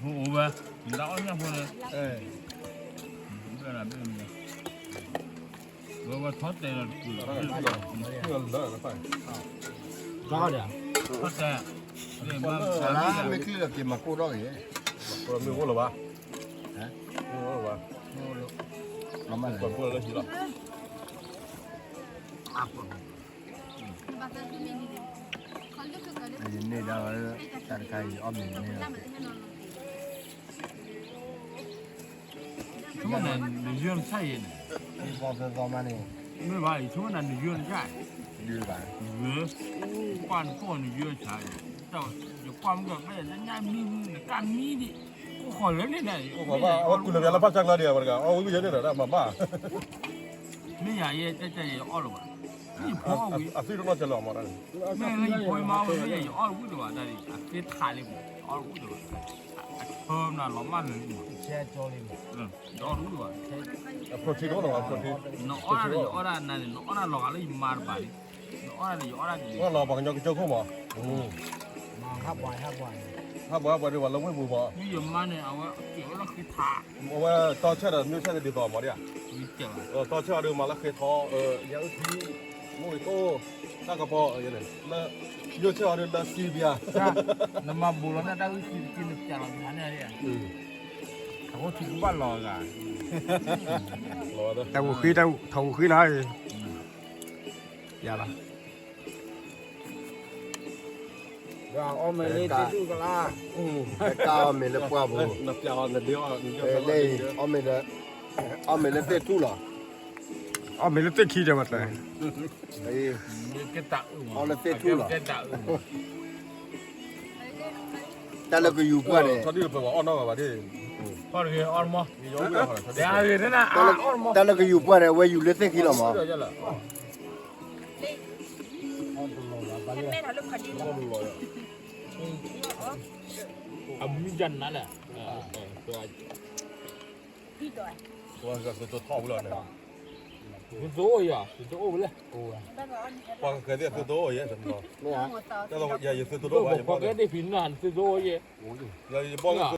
ဖိအိၣ်ဝဲ, တၢ်အီၣ်ညၣ်ဖိန့ၣ်, ဘၣ်ဘၣ်ထီၣ်တဲာ်လီၤတကုာ်လီၤ, ထီၣ်တဲာ်, မ့ၢ်ချ့လီၤက့ၤမၤကိၢ်ထီၣ်က့ၤ, မ့ၢ်အိၣ်လီၤဘၣ်, မၤကိၢ်လီၤလၢဟံၣ်လီၤ. ယန့ၢ်ဒၣ်ဝဲ တၢ်တခါအံၤ ယအီၣ်မ့ၤန့ၣ်လီၤ. ဆိကမိၣ်နယွၤနဆၣ်အံၤန့ၣ်, သီသီမးန့ၣ်, မ့ၢ်ဘၣ် ယဆိကမိၣ်နယွၤနဆၣ်, ယွၤ, ကွၢ်နကိၢ်နယွၤဆၣ်, ယကွၢ်မ့ၢ်ကဘၣ်ယညၣ်မံမံ နကၢ်မံဒံး, ကိၢ်ဃီၤလၢန့ၣ်န့ၣ်, အဝဲကူၣ်လၢၤဘၣ်လၢဖးဆါကျါဒံး အဝဲတဂၤ အီၣ်ဝံၣ်ယဲန့ၣ်ဒီး မၤဘၣ် မ့ၢ်ယၤယဲ တၢ်တၢ်ယဲယအီၣ်လၢၤဘၣ်, မ့ၢ်ယဖိအဝံၣ်, အသံတနီၣ်ကလီၤမၤတၢ်န့ၣ်, မ့ၢ်လၢယဖိမါဝံၣ် မ့ၢ်ယဲယအီၣ်ဝံၣ်လၢၤဘၣ် တၢ်ဒ်အသ့ထးလံမး အီၣ်ဝံၣ်လၢၤဘၣ်, အဆၢမနုၤလီၤမၢ်လၢာ်လံမး, ယအီၣ်ဝံၣ်လၢၤဘၣ်, နအီၣ်ဒၣ်န့ၣ် ယအီၣ်ဒၣ်နၤန့ၣ် နအီၣ်ဒၣ်လီၤဂာ်လၢယမါတဘၣ်လံ, နအီၣ်ဒၣ်န့ၣ်ယအီၣ်ဒၣ်ဒ်လဲၣ်, ပှၤကညီကစၢၢ်ခိၣ်မး, ဟးဘှါဟးဘှါဒံး ပှၤလၢဝ့ၢ်ပူၤမး, မ့ၢ်ယမါန့ၣ် အဝဲကဲဝဲလၢဃ့ထး, အဝဲတီဆဲၣ်ဒီးမၠိဆဲၣ်န့ၣ်ဒ်သိးမးဒ်ဧါ, တီဆဲၣ်အီၤဒ်မးလၢဃ့ထး, ယအုၣ်ထံ, မူဝံၤကိၢ်, တၢ်ကပီၤ, မၠိဆဲၣ်အီၤဒ်လၢစံဘျါ, နမၤဘူးလီၤန့ၣ် တၢ်အုၣ်ထံတက့ၢ်နပျးလီၤနၤန့ၣ်, အဃိထံကဘၣ်လီၤဂာ်, တၢ်ဝူဃ့, ထီၣ်ဝူဃ့နၤ, ယၤလီၤ အီၣ်မ့ၤလၢသ့ၣ်ထူၣ်ကလါ, တၢ်အီၣ်မ့ၤလၢပှၢ်ပူၤ, လၢအီၣ်မ့ၤလၢ, အီၣ်မ့ၤလၢသ့ၣ်ထူၣ်လီၤ, အီၣ်လၢသ့ၣ်ထူၣ်လီၤ, တၢ်လၢကယူၤပှၢ်န့ၣ်, တၢ်လၢကယူၤပှၢ်န့ၣ် အဝဲယူၤလၢသ့ၣ်ခံလီၤမး အမံၤဒၣ်နၤလဲၣ်, သုတအိၣ်ယၤ, သုတအိၣ်ဝဲလဲၣ်, ပှၤကကဲသ့ၣ်သုတအိၣ်ယဲ, ယသုတအိၣ်ဘၣ်, ပှၤကဲသ့ၣ်ဖံနၤသုတအိၣ်ယဲ, ယဘီ